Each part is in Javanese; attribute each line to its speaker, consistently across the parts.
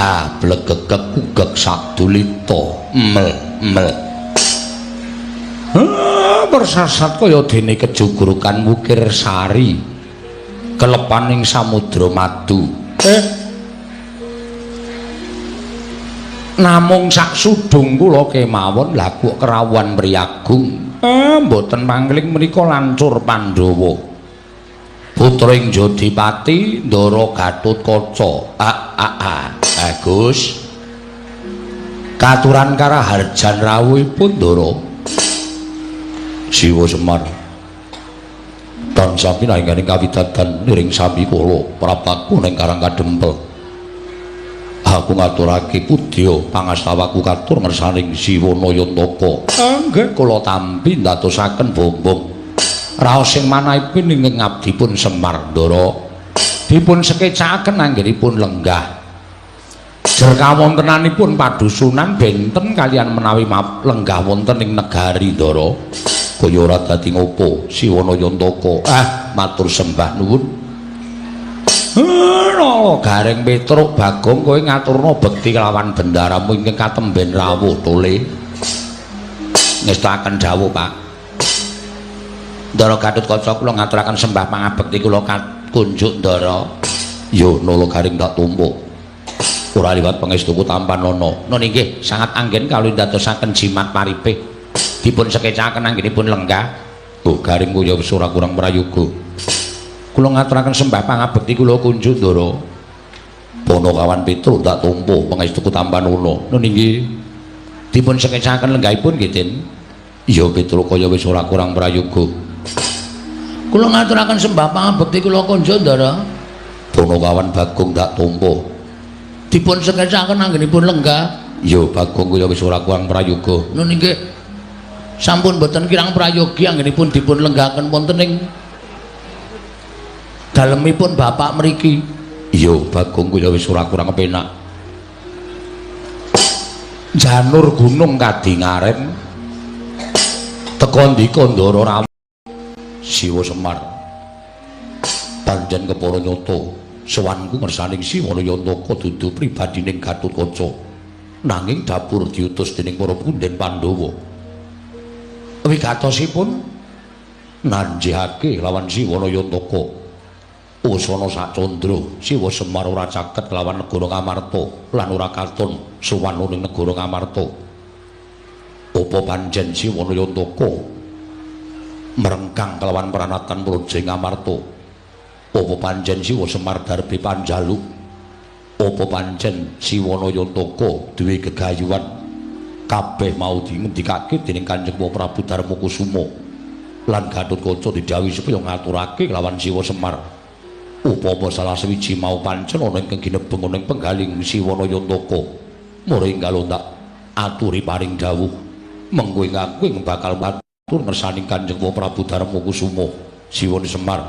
Speaker 1: Ah, blegegeg ugeg sadulita mel mel. Ah, persasat kaya dene kejugrukan Wukir Sari kelepaning samudra madu. Namung sak sudung kula kemawon lha kok kerawuhan mriyagung. Mboten mangling menika lancur Pandhawa. Putra ing Jodipati Ndara Gatotkaca. Ah ah ah. Gus. Katuran karaharjan rawuhipun Ndara. Siwa Semar. Tansah pinanggih kawidadan niring sami kula prapaku ning Karang Kadempel. Aku ngaturake pudya pangastawaku katur ngersaning Siwa Nayantaka. Nggih kula tampi ndadosaken bombong. Raos sing manahipun ingkang ngabdipun Semar Ndara dipun sekecakaken anggenipun lenggah. Jer kawontenanipun padusunan benten kaliyan menawi lenggah wonten ing negari Ndara. Kaya ora dadi ngopo Siwa Nayantaka. Ah, matur sembah nuwun. Nala Gareng Petruk Bagong kowe ngaturna bekti kelawan bendaramu ingkang katemben rawuh tole. Ngestakaken dawuh, Pak. Ndara Gatotkaca kula ngaturaken sembah pangabekti kula kunjuk Ndara. Yo Nala Gareng tak tumpa. Ora liwat pangestuku tampanana. Nun inggih sangat anggen kawula ndadosaken jimat paripih. Dipun sekecaken anggenipun lenggah. Oh Gareng kaya wis ora kurang prayoga. Kula ngaturaken sembah pangabekti kula kunjuk Ndara. Panakawan Petruk tak tampa pangestuku tampanana. Nun inggih. Dipun sekecaken lenggahipun nggih, Den. Iya Petruk kaya wis ora kurang prayoga. Kula ngaturaken sembah pangabekti kula kunjuk Ndara. Panakawan Bagong tak tampa. Dipun sekecaken anggenipun lenggah. Iya Bagong kaya wis ora kurang prayoga. Nun inggih. Sampun boten kirang prayogi anggenipun dipun lenggahaken wonten ing dalemipun bapak mriki. Iya Bagong kaya wis ora kurang penak. Janur gunung kadingaren teka ndika Ndara rawuh Siwa Semar. Pancen kepara nyata sowanku ngersaning Siwa Nayantaka dudu pribadining Gatotkaca. Nanging dapur diutus dening para punden Pandhawa. Wigatosipun nanjihake lawan Siwa Nayantaka. Usana sacandra Siwa Semar ora caket lawan negara Ngamarta lan ora katon sowan ning negara Ngamarta. Apa pancen Siwa Nayantaka merengkang kelawan pranatan praja Ngamarta? Apa pancen Siwa Semar darbe panjaluk? Apa pancen Siwa Nayantaka duwe gegayuhan? Kabeh mau dingendikake dening Kanjeng Prabu Darmakusuma lan Gatotkaca didhawuhi supaya ngaturake lawan Siwa Semar. Upama salah sawiji mau pancen ana ingkang ginebeng ana ing penggaling Siwa Nayantaka, mara enggal tak aturi paring dawuh mengko ing aku ing bakal matur ngersaning Kanjeng Prabu Darmakusuma. Siwa Semar,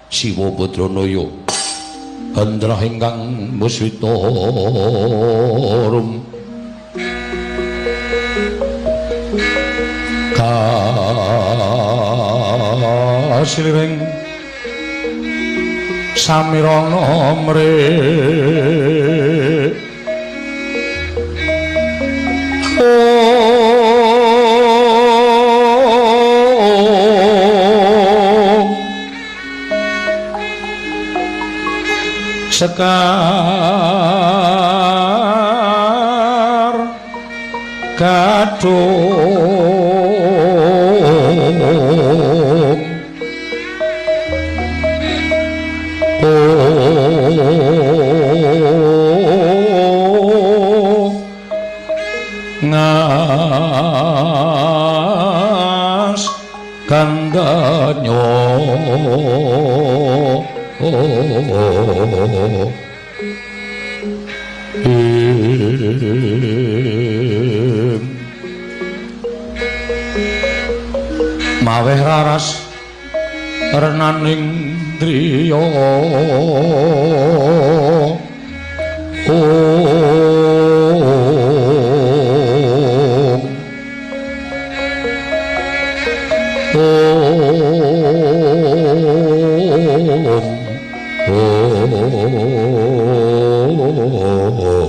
Speaker 1: Siwa Badranaya, hendra ingkang muswita rum kasliring samirana mre sekar gadhung ngas kandanyo maweh raras renaning driya om om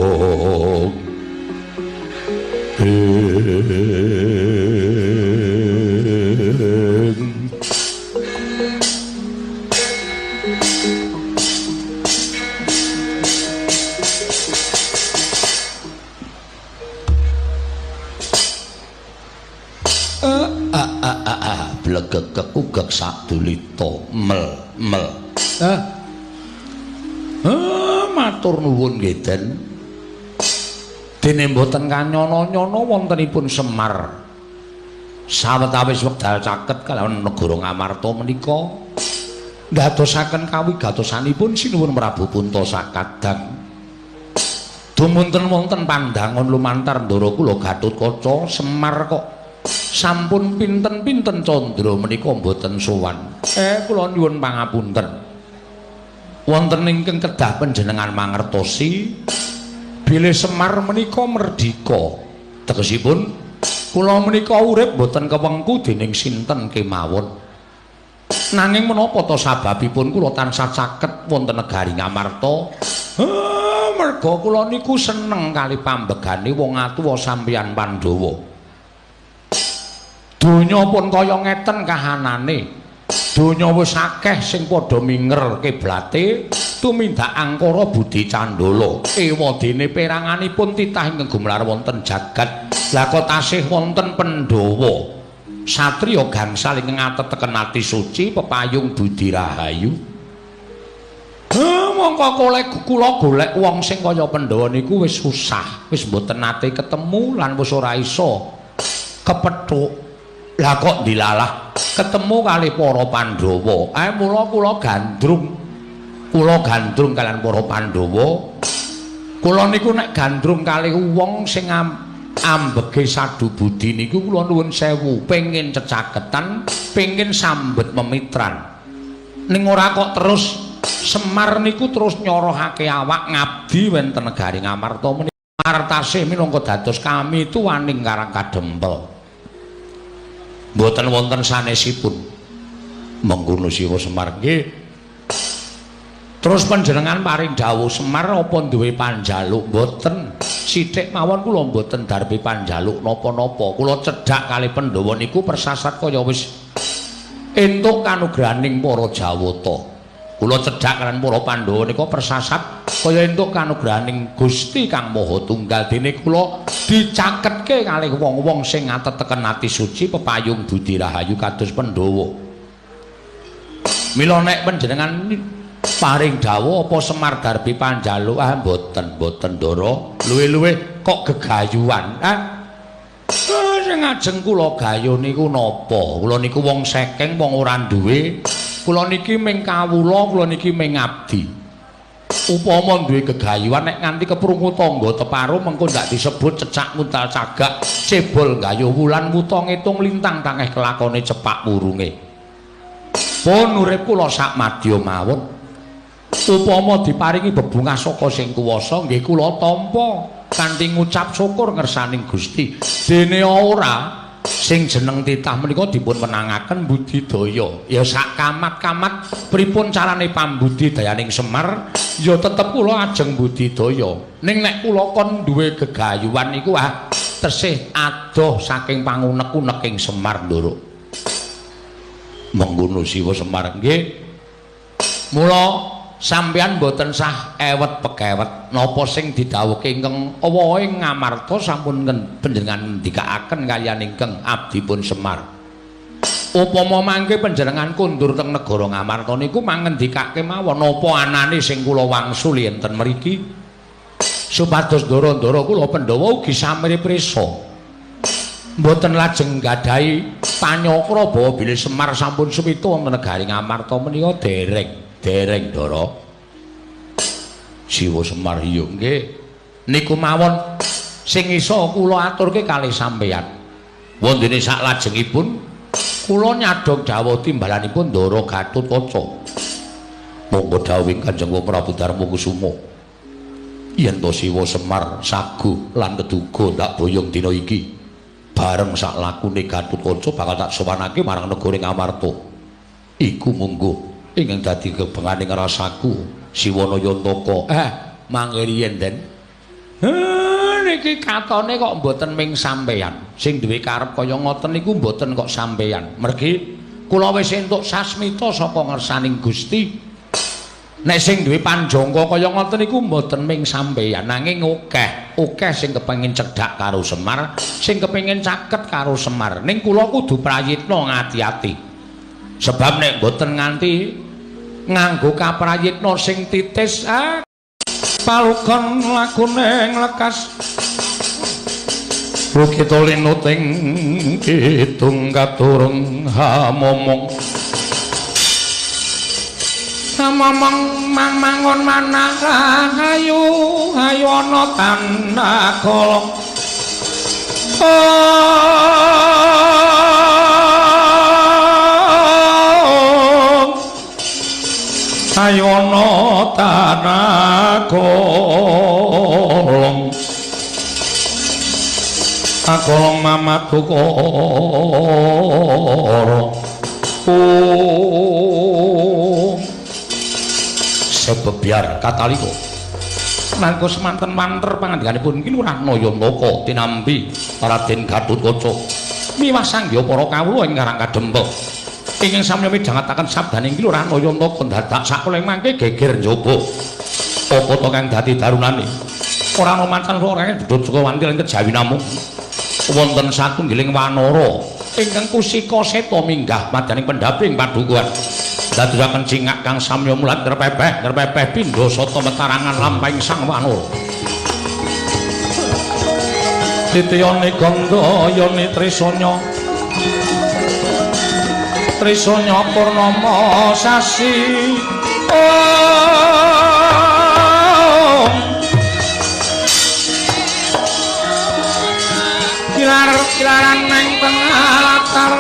Speaker 1: om. blegegek ugek sadulita mel mel. Matur nuwun nggih Den. Dene mboten kanyono-nyono wontenipun Semar. Sawetawis wekdal caket kalawan negara Ngamarta menika ndadosaken kawigatosanipun Sinuwun Prabu Punta sakadang. Dumunten wonten pandangon lumantar ndara kula Gatotkaca Semar kok sampun pinten-pinten candra menika mboten sowan. Kula nyuwun pangapunten. Wonten ingkang kedah panjenengan mangertosi bilih Semar menika merdika. Tegesipun kula menika urip mboten kewengku dening sinten kemawon. Nanging menapa ta sababipun kula tansah caket wonten negari Ngamarta? Merga kula niku seneng kali pambegane wong atuwa sampeyan Pandhawa. Donya pun kaya ngeten kahanane. Donya wis akeh sing padha minger kiblate tumindak angkara budi candala. Ewadene peranganipun titah ingkang gumelar wonten jagat. Lah kok tasih wonten Pandhawa. Satriya gangsal ingkang ateteken ati suci pepayung budi rahayu. Mongko kula golek wong sing kaya Pandhawa niku wis susah, wis mboten nate ketemu lan wis ora iso kepethuk. Lah kok dilalah ketemu kali para Pandhawa. Mula kula gandrung. Kula gandrung kalian para Pandhawa. Kula niku nek gandrung kali wong sing ambege sadu budi niku kula nuwun sewu, pengin cecaketan, pengin sambet memitran. Ning ora kok terus Semar niku terus nyorohake awak ngabdi wonten negari Ngamarta menika tasih minangka dados kami tuwaning Karang Kadempel. Mboten wonten sanesipun. Mengkono Siwa Semar nggih. Terus panjenengan paring dawuh Semar apa duwe panjaluk? Mboten. Sithik mawon kula mboten darbi panjaluk napa-napa. Kula cedhak kali Pandhawa niku persasat kaya wis entuk kanugrahaning para Jawata. Kula cedhak kalian para Pandhawa nika persasat kaya entuk kanugrahaning Gusti Kang Maha Tunggal. Dene kula dicaketke kalih wong-wong sing ngateteken ati suci pepayung budi rahayu kados Pandhawa. Mila nek panjenengan paring dawuh apa Semar darbi panjaluk? Mboten, mboten Ndara. Luwih-luwih kok gegayuhan. Sing ajeng kula gayuh niku napa? Kula niku wong sekeng, wong ora duwe. Kula niki ming kawula, kula niki ming abdi. Upama duwe gegayuhan nek nganti keprungu tangga teparo mengko ndak disebut cecak nguntal cagak, cebol gayuh wulan wuta ngitung lintang tangeh kelakone cepak wurunge. Pun urip kula sak madya mawon. Upama diparingi bebungah saka sing kuwasa nggih kula tampa kanthi ngucap syukur ngersaning Gusti. Dene ora sing jeneng titah menika dipun menangaken budidaya. Ya sak kamat-kamat pripun carane pambudidayaning Semar ya tetep kula ajeng budidaya. Ning nek kula kon duwe gegayuhan niku tesih adoh saking pangunek-uneking Semar Ndara. Mengkono Siwa Semar nggih. Mula sampeyan mboten sah ewet pekewet napa sing didhawuhke ingkang awahe Ngamarta sampun panjenengan ngendikaaken kaliyan ingkang abdipun Semar. Upama mangke panjenengan kundur teng negara Ngamarta niku mangendikake mawon napa anane sing kula wangsuli enten mriki supados ndara-ndara kula Pandhawa ugi samri prisa. Mboten lajeng nggadahi panyakra bawa bilih Semar sampun suwita wonten negari Ngamarta menika dereng. Dereng Ndara. Siwa Semar iya nggih. Niku mawon sing iso kula aturke kalih sampeyan. Wondene saklajengipun kula nyadhong dawuh timbalanipun Ndara Gatotkaca. Monggo dawuhing Kanjeng Prabu Darmakusuma. Yen to Siwa Semar saguh lan keduga ndak boyong dina iki bareng sak lakune Gatotkaca bakal tak sowanake marang negara Ngamarta. Iku monggo ingkang dadi kebenganing rasaku Siwana Yantaka. Mangke riyen Den. Niki katone kok mboten ming sampeyan. Sing duwe karep kaya ngoten niku mboten kok sampeyan. Mergi kula wis entuk sasmita saka ngersaning Gusti. Nek sing duwe panjangka kaya ngoten niku mboten ming sampeyan, nanging akeh, akeh sing kepengin cedhak karo Semar, sing kepengin caket karo Semar. Ning kula kudu prayitna ngati-ati. Sebab nek mboten nganti nganggo kaprayitna sing titis palugon lagune nglekas Bukit linuting kidung katurung hamomong hamomong mang mangun manah rahayu hayu ana tanah golong ayo ana tanah golong Akolong mamadukara sebebyar katalika nalika semanten manter pangandikanipun Ki Lurah Nayantaka tinampi Raden Gatotkaca miwah sangya para kawula ing Karang Kadempel ingkang samya midhangetaken sabdaning Ki Lurah Nayantaka dadak sakuling mangke geger njaba apa to kang dadi darunane ora ana mancan ora bedhot saka wanti lan kejawi namung wonten satunggiling wanara ingkang kusika seta minggah madyaning pendhaping padukuhan dadosaken cingak kang samya mulat ngrepepeh ngrepepeh pindha sata metarangan lampahing sang wanara titiyane gandha yoni trisanya trisanya purnama sasi kilar-kilaran neng tengah latar